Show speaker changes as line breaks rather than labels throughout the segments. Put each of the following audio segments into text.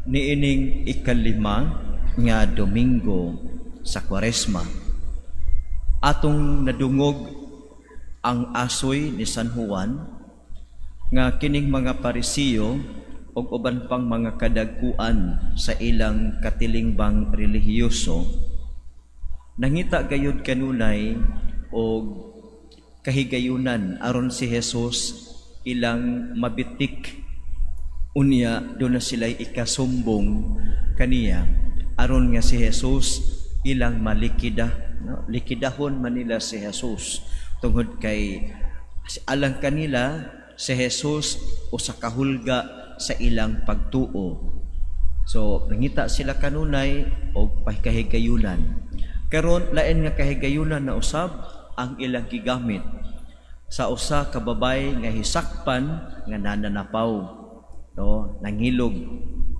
Niining 5 nga Domingo sa Kwaresma, atong nadungog ang asoy ni San Juan nga kining mga Parisiyo ug uban pang mga kadagkuan sa ilang katilingbang relihiyoso nangita gayud kanunay og kahigayunan aron si Jesus ilang mabitik. Unya duna sila ikasumbong kaniya aron nga si Jesus ilang malikida, no? Likidahon man nila si Jesus tungod kay alang kanila si Jesus usa ka hulga sa ilang pagtuo. So nangita sila kanunay og kahigayunan. Karon, lain nga kahigayunan na usab ang ilang gigamit sa usa ka babay nga hisakpan nga nananapaw, no, nangilog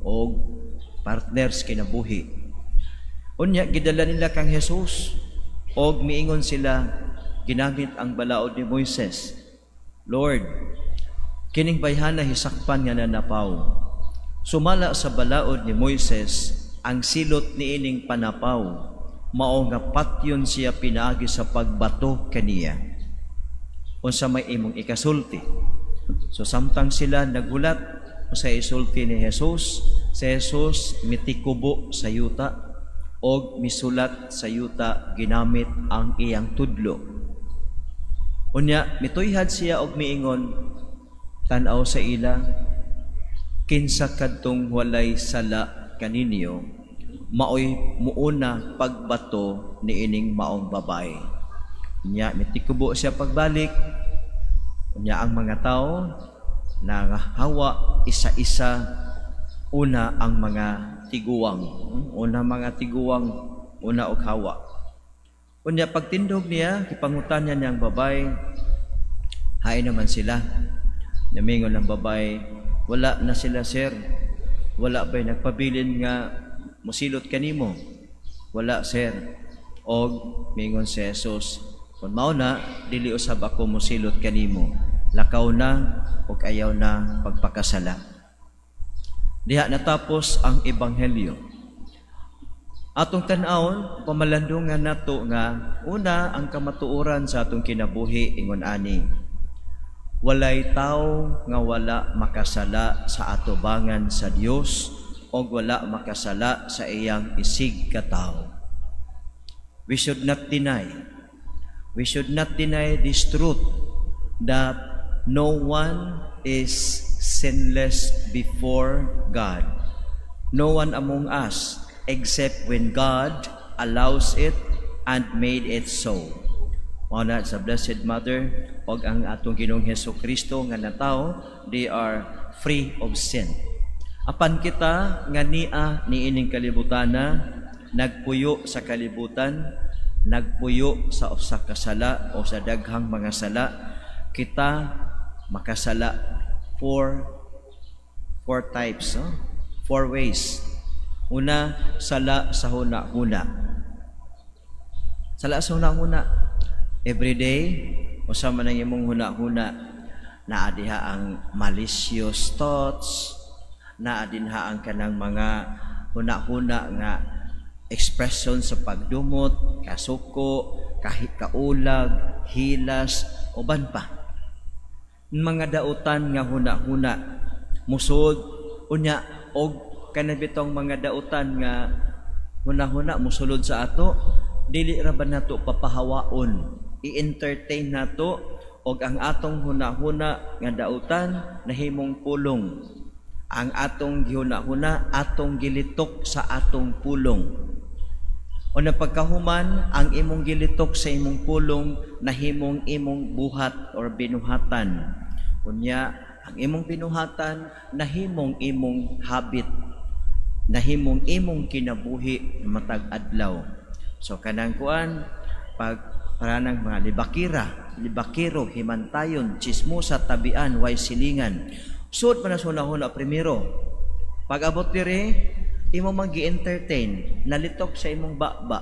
og partners kinabuhi. Unya gidala nila kang Jesus og miingon sila, ginamit ang balaod ni Moises, "Lord, kining bayhana hisakpan nga nanapaw. Sumala sa balaod ni Moises, ang silot niining panapaw mao nga patyon siya pinaagi sa pagbato kaniya. Unsa may imong ikasulti?" So samtang sila nagulat sa isulti ni Jesus, si Jesus mitikubo sa yuta og misulat sa yuta ginamit ang iyang tudlo. Unya mituyhad siya og miingon, tan-aw sa ila, "Kinsa kadtong walay sala kaninyo, maoy muuna pagbato niining maong babae." Unya mitikubo siya pagbalik. Unya ang mga tao nangahawa isa-isa. Una ang mga tiguwang. Una mga tiguwang, una og hawa. Unya pagtindog niya, gipangutan niya niyang babae, "Hain naman sila?" Namingon ang babae, "Wala na sila, sir." "Wala ba'y nagpabilin nga musilot kanimo?" "Wala, sir." Og mingon si Jesus, "Kung mao na, dili usab ako musilot kanimo. Lakaw na ug ayaw na pagpakasala." Diha natapos ang ebanghelyo. Atong tan-awon, pamalandungan nato nga una, ang kamatuoran sa atong kinabuhi ingon ani. Walay tao nga wala makasala sa atubangan sa Dios o wala makasala sa iyang isig katawo. We should not deny. We should not deny this truth that no one is sinless before God. No one among us except when God allows it and made it so. Mao na sa Blessed Mother ug ang atong Ginoong Hesus Kristo nga natawo, they are free of sin. Apan kita nga nia niining kalibutana, nagpuyo sa kalibutan, nagpuyo sa usa ka sala o sa daghang mga sala, kita makasala four types, no? Four ways. Una, sala sa huna-huna. Sala sa huna-huna. Every day, usa man ang imong huna-huna, naa diha ang malicious thoughts, naa dinha ang kanang mga huna-huna nga expression sa pagdumot, kasuko, kahit kaulag, hilas, uban pa. Mga dautan nga huna-huna. Musod, unya, og kanabitong mga dautan nga huna-huna musulod sa ato, dili ra ba nato papahawaon, i-entertain nato og ang atong huna-huna nga dautan nahimong pulong. Ang atong gihuna-huna, atong gilitok sa atong pulong. O na pagkahuman, ang imong gilitok sa imong pulong nahimong imong buhat or binuhatan. Unya, ang imong binuhatan nahimong imong habit, nahimong imong kinabuhi matag adlaw. So kanang kuan pag paranang mga libakira, libakiro, himantayon, chismosa, tabian, way silingan. Sud man na huna primero. Pag abot dire, imo man gi-entertain, nalitok sa imong baba.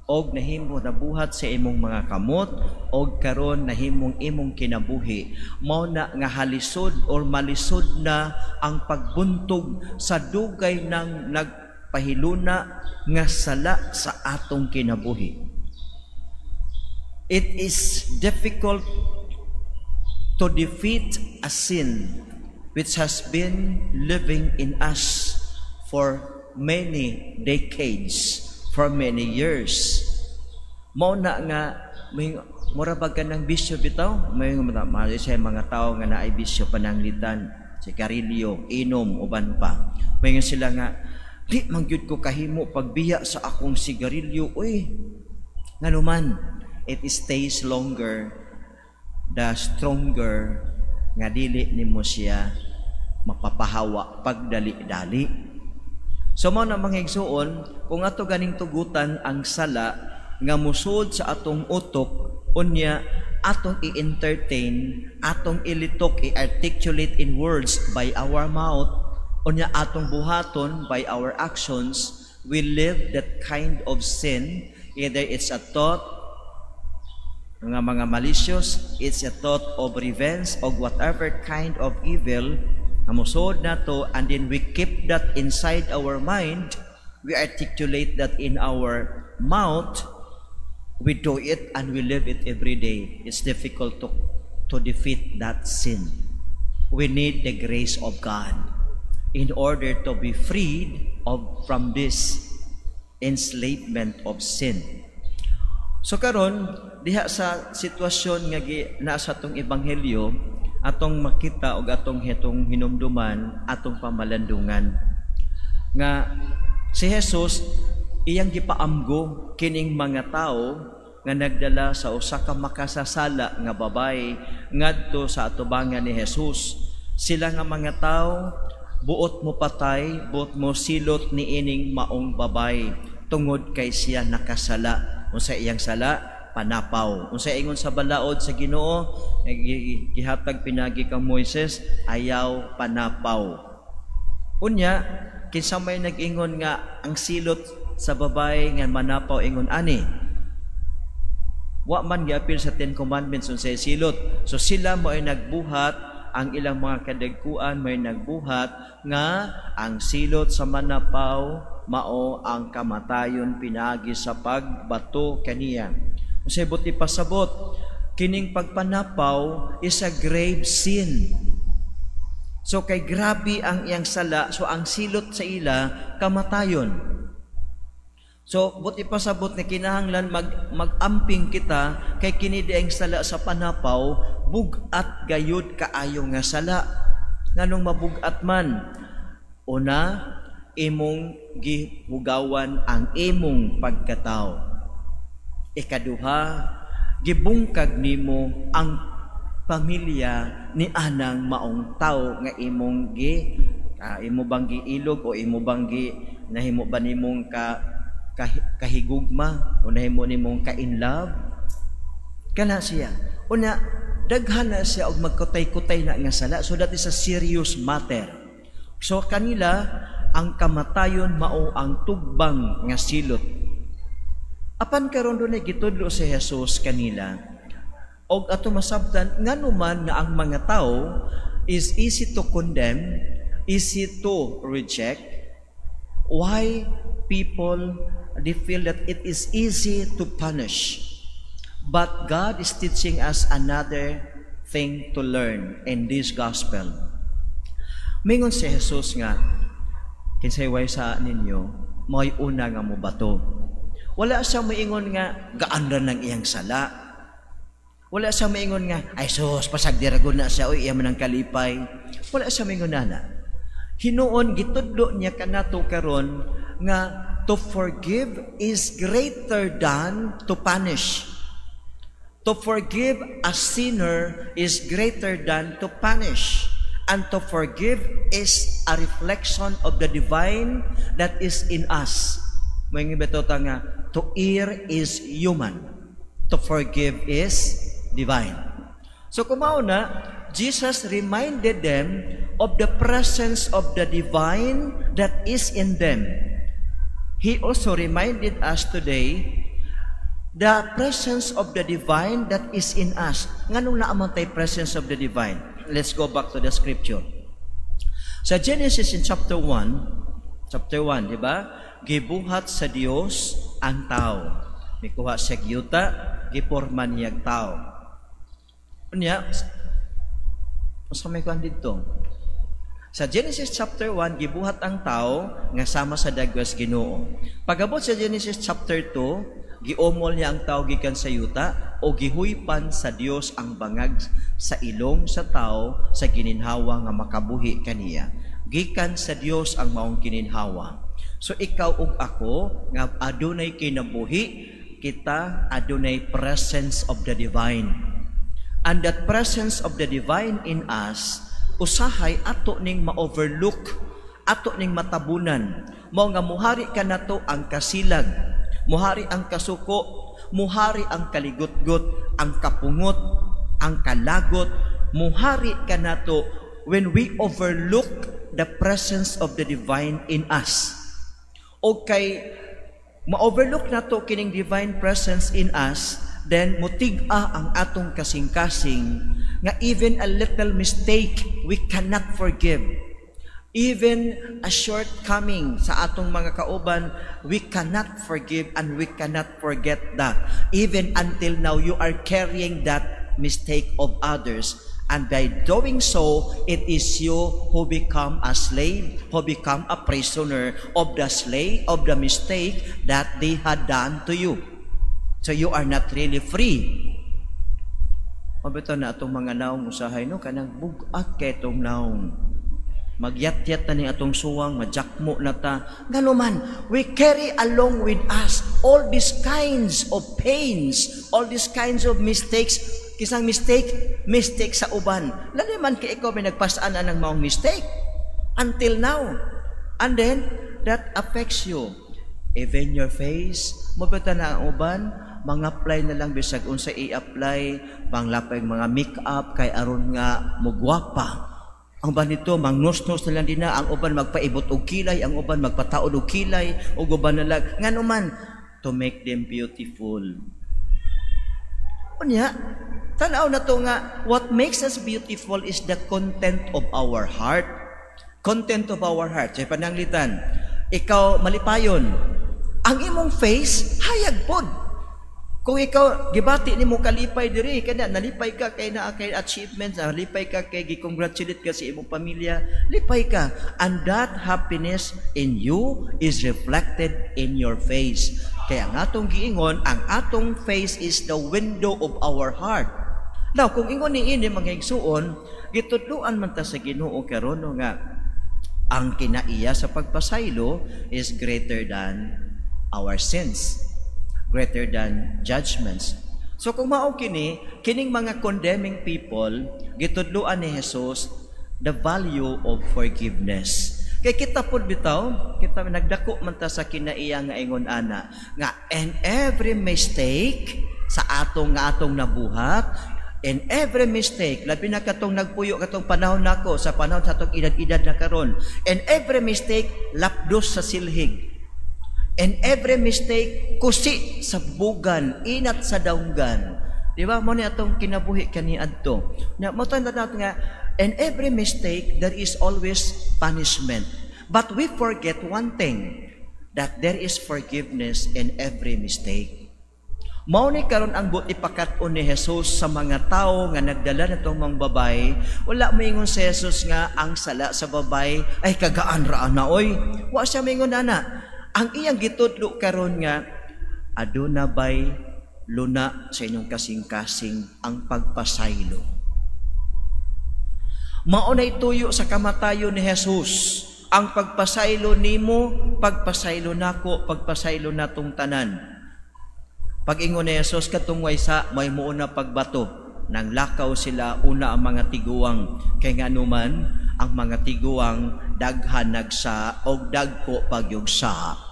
Og nahimo nabuhat sa imong mga kamot og karon nahimong imong kinabuhi. Mao na nga halisod or malisod na ang pagbuntog sa dugay nang nagpahiluna nga sala sa atong kinabuhi. It is difficult to defeat a sin which has been living in us for many decades, for many years. Mao na nga may mura ba ka ng bisyo bitaw? May mga sa mga tao nga naay bisyo, pananglitan sigarilyo, inom, uban pa. May sila nga, "Di man gyud ko kahimo pagbiya sa akong sigarilyo, uy." Nganuman, it stays longer the stronger nga dili nimo siya mapapahawa pagdali-dali. So mao na, mga igsuon, kung ato ganing tugutan ang sala nga musud sa atong utok, unya atong i-entertain, atong ilitok, i-articulate in words by our mouth, unya atong buhaton by our actions, we live that kind of sin, either it's a thought nga mga malicious, it's a thought of revenge or whatever kind of evil nga musod nato, and then we keep that inside our mind, we articulate that in our mouth, we do it and we live it every day. It's difficult to defeat that sin. We need the grace of God in order to be freed of from this enslavement of sin. So karon, diha sa sitwasyon nga gi, naa sa atong ebanghelyo, atong makita og atong hetong hinumduman, atong pamalandungan nga si Jesus iyang gipaamgo kining mga tawo nga nagdala sa usa ka makasasala nga babaye ngadto sa atubangan ni Jesus. Sila nga mga tawo buot mo patay, buot mo silot ni ining maong babaye tungod kay siya nakasala. Unsa iyang sala? Panapaw. Unsa ingon sa balaod sa Ginoo gihatag pinagi kang Moises? Ayaw panapaw. Unya kinsa may nag-ingon nga ang silot sa babae nga manapaw ingon ani? Wa man giapil sa Ten Commandments unsay silot. So sila mo ay nagbuhat, ang ilang mga kadagkuan may nagbuhat nga ang silot sa manapaw mao ang kamatayon pinagi sa pagbato kaniya. Unsay buot ipasabot? Kining pagpanapaw is a grave sin. So kay grabe ang iyang sala, so ang silot sa ila kamatayon. So buot ipasabot nga kinahanglan mag-amping kita kay kini diang sala sa panapaw, bug-at gayud kaayo nga sala. Nganong mabugat man? Una, imong gihugawan ang imong pagkatao. Ikaduha, gibungkag nimo ang pamilya ni anang maong tao nga imong gi imo bang giilog o imo bang gi nahimo ba nimong ka kahigugma o nahimo nimong ka in love kana siya. Una, daghan na siya og magkutay-kutay na nga sala. So that is a serious matter. So kanila, ang kamatayon mao ang tugbang nga silot. Apan karon dunay gitudlo si Jesus kanila og ato masabtan ngano man nga ang mga tao is easy to condemn, easy to reject. Why people, they feel that it is easy to punish? But God is teaching us another thing to learn in this gospel. Mingon si Jesus nga, "Kinsay way sala ninyo, mao'y una nga mobato." Wala siya maingon nga gaan ra ng iyang sala. Wala siya maingon nga, "Ay sus, pasagdi ra na siya, uy, iya man ang kalipay." Wala siya maingon nana. Hinuon gitudlo niya kanato karon nga to forgive is greater than to punish. To forgive a sinner is greater than to punish. And to forgive is a reflection of the divine that is in us. May bitaw nga, to err is human. To forgive is divine. So kung na, Jesus reminded them of the presence of the divine that is in them. He also reminded us today The presence of the divine that is in us. Nganong naa man tay presence of the divine? Let's go back to the scripture. Sa Genesis in chapter 1, chapter 1, di ba? Gibuhat sa Dios ang tao. Mikuha siya yuta, giporma niya tao. Unya, sa may kuan didto? Sa Genesis chapter 1, gibuhat ang tao nga sama sa dagwas Ginoo. Pagabot sa Genesis chapter 2, giumol niya ang tao gikan sa yuta o gihuypan sa Dios ang bangag sa ilong sa tao sa gininhawa nga makabuhi kaniya. Gikan sa Dios ang maong gininhawa. So ikaw ug ako nga adunay kinabuhi, kita adunay presence of the divine. And that presence of the divine in us, usahay ato ning ma-overlook, ato ning matabunan. Mao nga muhari ka nato ang kasilag, muhari ang kasuko, muhari ang kaligutgot, ang kapungot, ang kalagot, muhari ka nato when we overlook the presence of the divine in us. O kay ma-overlook nato kining divine presence in us, then mutig-a ang atong kasing-kasing nga even a little mistake we cannot forgive. Even a shortcoming sa atong mga kauban, we cannot forgive and we cannot forget that. Even until now, you are carrying that mistake of others. And by doing so, it is you who become a slave, who become a prisoner of the slave, of the mistake that they had done to you. So you are not really free. Mabito na atong mga naong usahay, no, kanang bugat kay itong naong. Magyat-yat na ni atong suwang, majakmo na ta. Nganuman, we carry along with us all these kinds of pains, all these kinds of mistakes. Kisang mistake, mistake sa uban. Lalo man kay ikaw may nagpasaan ng maong mistake. Until now. And then, that affects you. Even your face, mabita na ang uban, mga apply na lang bisag unsa i-apply, panglapay mga make-up kay aron nga mugwapa. Ang uban nito, mangnusnos na lang din na, ang uban magpaibot og kilay, ang uban magpataod og kilay, ug uban na lang. Ngano man, to make them beautiful. Unya, tanaw na to nga, what makes us beautiful is the content of our heart. Content of our heart. Sa pananglitan, ikaw malipayon. Ang imong face, hayag pod. Kung ikaw gibati nimo kalipay diri kana nalipay ka kay naa kay achievements, nalipay ka kay gi-congratulate ka sa imong pamilya, lipay ka. And that happiness in you is reflected in your face. Kaya ang atong giingon, ang atong face is the window of our heart. Now, kung ingon ni ini, mga igsuon, gitudloan man ta sa Ginoo karon, no, nga ang kinaiya sa pagpasaylo is greater than our sins, greater than judgments. So kung mao kini, kining mga condemning people, gitudloan ni Jesus the value of forgiveness. Kay kita pud bitaw, kita nagdako man ta sa kinaiya nga ingon ana, nga and every mistake sa atong nga atong nabuhat, in every mistake, labi na katong nagpuyo katong panahon nako sa panahon sa atong edad-edad na karon, and every mistake lapdos sa silhig. And every mistake kusi sa bugan, inat sa daunggan. Di ba? Mo ni atong kinabuhi kaniadto. Na mo natin nga in every mistake there is always punishment. But we forget one thing, that there is forgiveness in every mistake. Mao ni karon ang buot ipakat-on ni Jesus sa mga tao nga nagdala natong mga babay. Wala moingon si Jesus nga ang sala sa babay ay kagaan ra na oy. Wa siya moingon ana. Ang iyang gitudlo karon nga aduna bay luna sa inyong kasing-kasing ang pagpasaylo. Mao nay tuyo sa kamatayon ni Jesus. Ang pagpasaylo nimo, pagpasaylo nako, pagpasaylo natong tanan. Pag-ingon ni Jesus katong way sa may muuna pagbato, nang lakaw sila, una ang mga tiguang, kay nganuman ang mga tiguang daghan nagsa og dagko pagyugsa.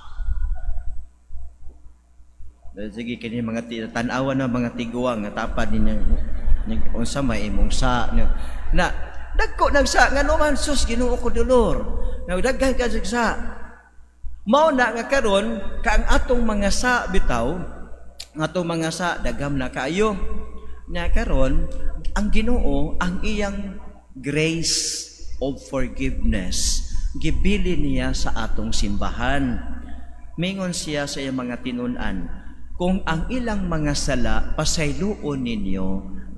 Sige, kini mga tan-awan na mga tiguang nga tapad ninya unsa may imong sa na dagko nagsa, nganuman, sus, Ginoo ko, dolor. Na daghan ka sa. Mao na nga karon ka ang atong mga sa bitaw Nga atong mga sa daghan na kaayo. Nya karon ang Ginoo, ang iyang grace of forgiveness gibili niya sa atong simbahan. Mingon siya sa iyang mga tinun-an, "Kung ang ilang mga sala pasayloon ninyo,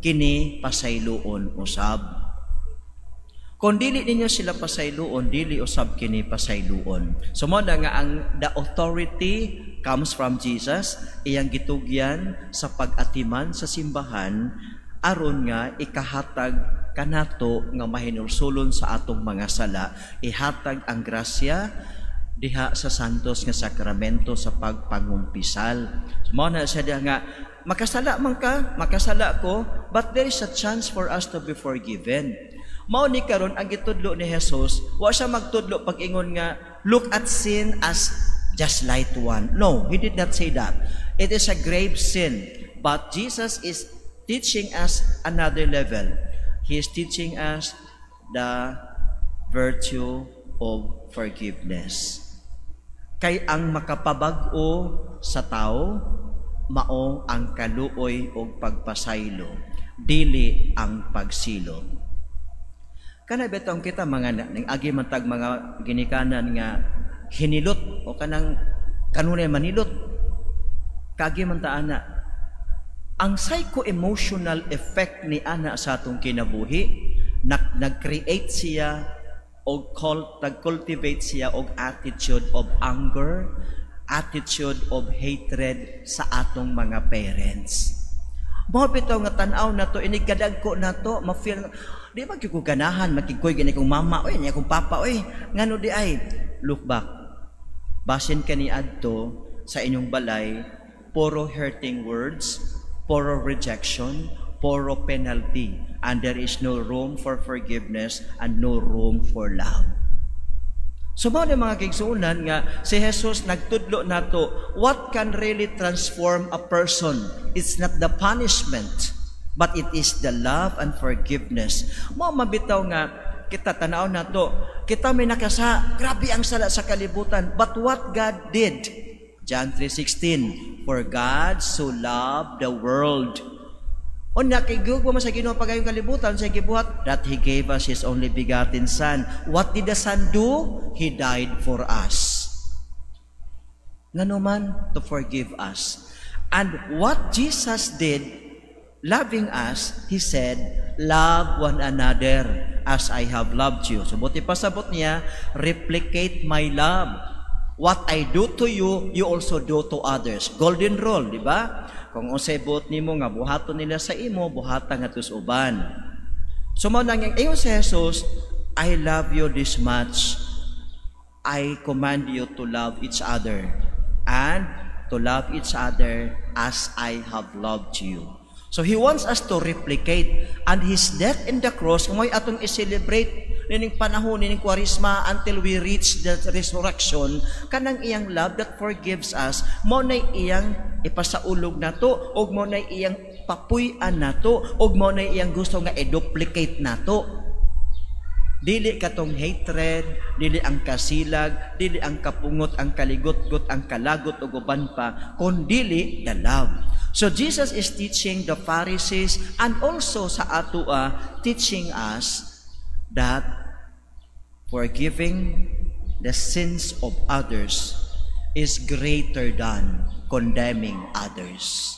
kini pasayloon usab. Kung dili ninyo sila pasayloon, dili usab kini pasayloon." So mao na nga ang the authority comes from Jesus, iyang gitugyan sa pag-atiman sa simbahan aron nga ikahatag kanato nga mahinulsulon sa atong mga sala, ihatag ang grasya diha sa Santos nga Sakramento sa pagpangumpisal. So, mao na siya diha nga makasala man ka, makasala ko, but there is a chance for us to be forgiven. Mao ni karon ang gitudlo ni Jesus, wa siya magtudlo pag-ingon nga look at sin as just light one. No, he did not say that. It is a grave sin, but Jesus is teaching us another level. He is teaching us the virtue of forgiveness. Kay ang makapabag-o sa tao mao ang kaluoy og pagpasaylo, dili ang pagsilo. Kana bitong kita mga ning agi man tag mga ginikanan nga hinilot o kanang kanunay manilot. Kagi man ta ana, ang psycho-emotional effect ni ana sa atong kinabuhi, nag-create siya og cult, nag-cultivate siya og attitude of anger, attitude of hatred sa atong mga parents. Mao bitaw nga tan-aw na to, inig kadagko na to, ma-feel di man gyud ko ganahan makigkoy gani kong mama oy, ni akong papa oy, ngano di ay? Look back. Basin kani adto sa inyong balay, puro hurting words, puro rejection, puro penalty, and there is no room for forgiveness and no room for love. So mao ni, mga kaigsuonan, nga si Jesus nagtudlo nato what can really transform a person. It's not the punishment, but it is the love and forgiveness. Mao mabitaw nga kita tanaw nato, kita may nakasa, grabe ang sala sa kalibutan, but what God did, John 3:16, "For God so loved the world." Unya kay gugma man sa Ginoo pagayong kalibutan sa gibuhat that he gave us his only begotten Son. What did the Son do? He died for us. Ngano man? To forgive us. And what Jesus did, loving us, he said, "Love one another as I have loved you." So buot ipasabot niya, replicate my love. What I do to you, you also do to others. Golden rule, di ba? Kung unsay buot nimo nga buhaton nila sa imo, buhata ngadto sa uban. So mao nang ingon si Jesus, "I love you this much. I command you to love each other and to love each other as I have loved you." So he wants us to replicate, and his death in the cross mo'y atong i-celebrate nining panahon nining Kwaresma until we reach the resurrection. Kanang iyang love that forgives us, mao nay iyang ipasaulog nato ug mao nay iyang papuy-an nato ug mao nay iyang gusto nga i-duplicate nato. Dili katong hatred, dili ang kasilag, dili ang kapungot, ang kaligutgot, ang kalagot ug uban pa, kun dili the love. So Jesus is teaching the Pharisees and also sa atoa, teaching us that forgiving the sins of others is greater than condemning others.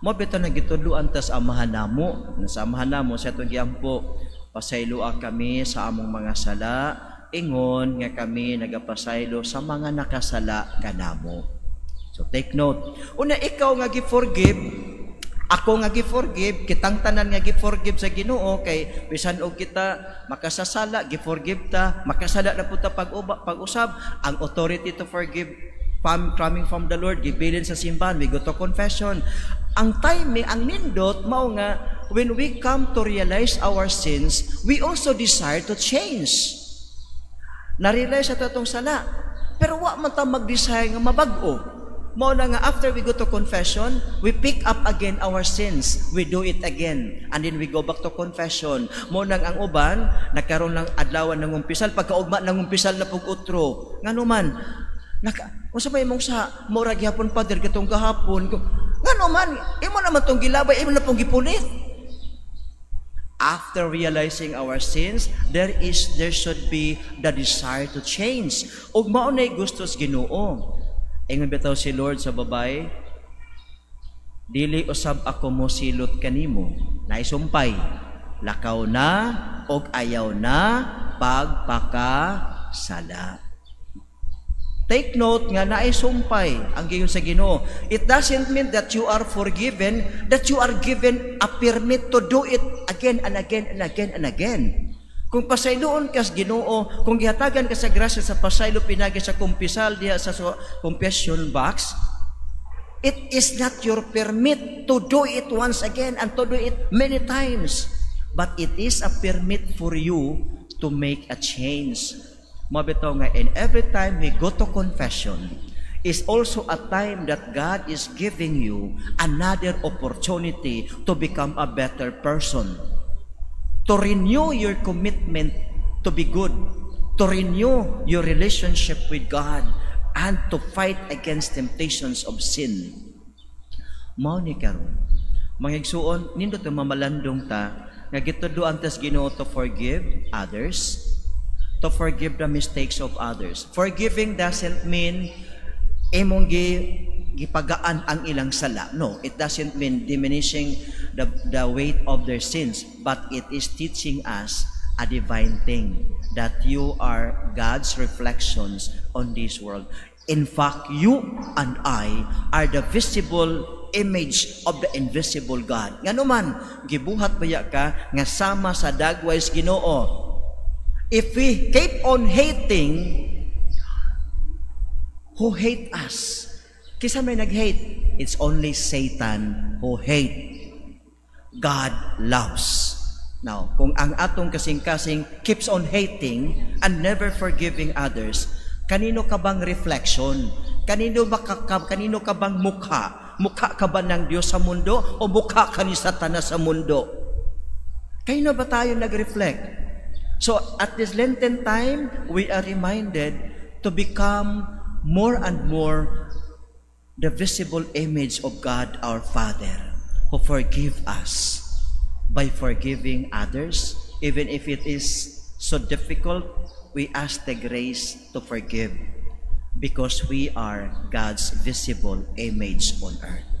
Mao bitaw nga gitudloan ta sa Amahan Namo. Sa Amahan Namo sa atong giampo, "Pasayloa kami sa among mga sala, ingon nga kami nagapasaylo sa mga nakasala kanamo." So take note. Una, ikaw nga gi-forgive, ako nga gi-forgive, kitang tanan nga gi-forgive sa Ginoo, kay bisan og kita makasasala, gi-forgive ta, makasala na pud ta pag-usab, ang authority to forgive coming from the Lord, gibilin sa simbahan, we go to confession. Ang timing, ang nindot, mao nga, when we come to realize our sins, we also desire to change. Na-realize sa atong sala. Pero wa man ta mag-desire nga mabag-o. Mao na nga after we go to confession, we pick up again our sins. We do it again. And then we go back to confession. Mao nang ang uban, nagkaroon lang adlawan ng umpisal, pagkaugma ng umpisal na pug utro. Ngano man, naka, unsa may imong sa mura gihapon, Father, katong gahapon? Ngano man, imo naman tong gilabay, imo na pong gipunit. After realizing our sins, there should be the desire to change. Ug mao nay gusto sa Ginoo. Ingon bitaw si Lord sa babae, "Dili usab ako mo silot kanimo." Naisumpay. Lakaw na og ayaw na pagpakasala. Take note nga naay sumpay ang giingon sa Ginoo. It doesn't mean that you are forgiven, that you are given a permit to do it again and again and again and again. Kung pasayloon ka sa Ginoo, kung gihatagan ka sa grasya sa pasaylo pinagi sa kumpisal diha sa confession box, it is not your permit to do it once again and to do it many times. But it is a permit for you to make a change. Mao bitaw nga in every time we go to confession is also a time that God is giving you another opportunity to become a better person. To renew your commitment to be good, to renew your relationship with God, and to fight against temptations of sin. Mao ni karon. Mga igsuon, nindot ang mamalandong ta nga gitudloan tas Ginoo to forgive others, to forgive the mistakes of others. Forgiving doesn't mean imong gipagaan ang ilang sala. No, it doesn't mean diminishing the weight of their sins, but it is teaching us a divine thing, that you are God's reflections on this world. In fact, you and I are the visible image of the invisible God. Ngano man, gibuhat baya ka nga sama sa dagway sa Ginoo. If we keep on hating who hate us, kinsa may nag-hate? It's only Satan who hate. God loves. Now, kung ang atong kasing-kasing keeps on hating and never forgiving others, kanino ka bang reflection? Kanino ka bang mukha? Mukha ka ba ng Diyos sa mundo o mukha ka ni Satanas sa mundo? Kanino ba tayo nag-reflect? So, at this Lenten time, we are reminded to become more and more the visible image of God our Father, who forgive us by forgiving others. Even if it is so difficult, we ask the grace to forgive because we are God's visible image on earth.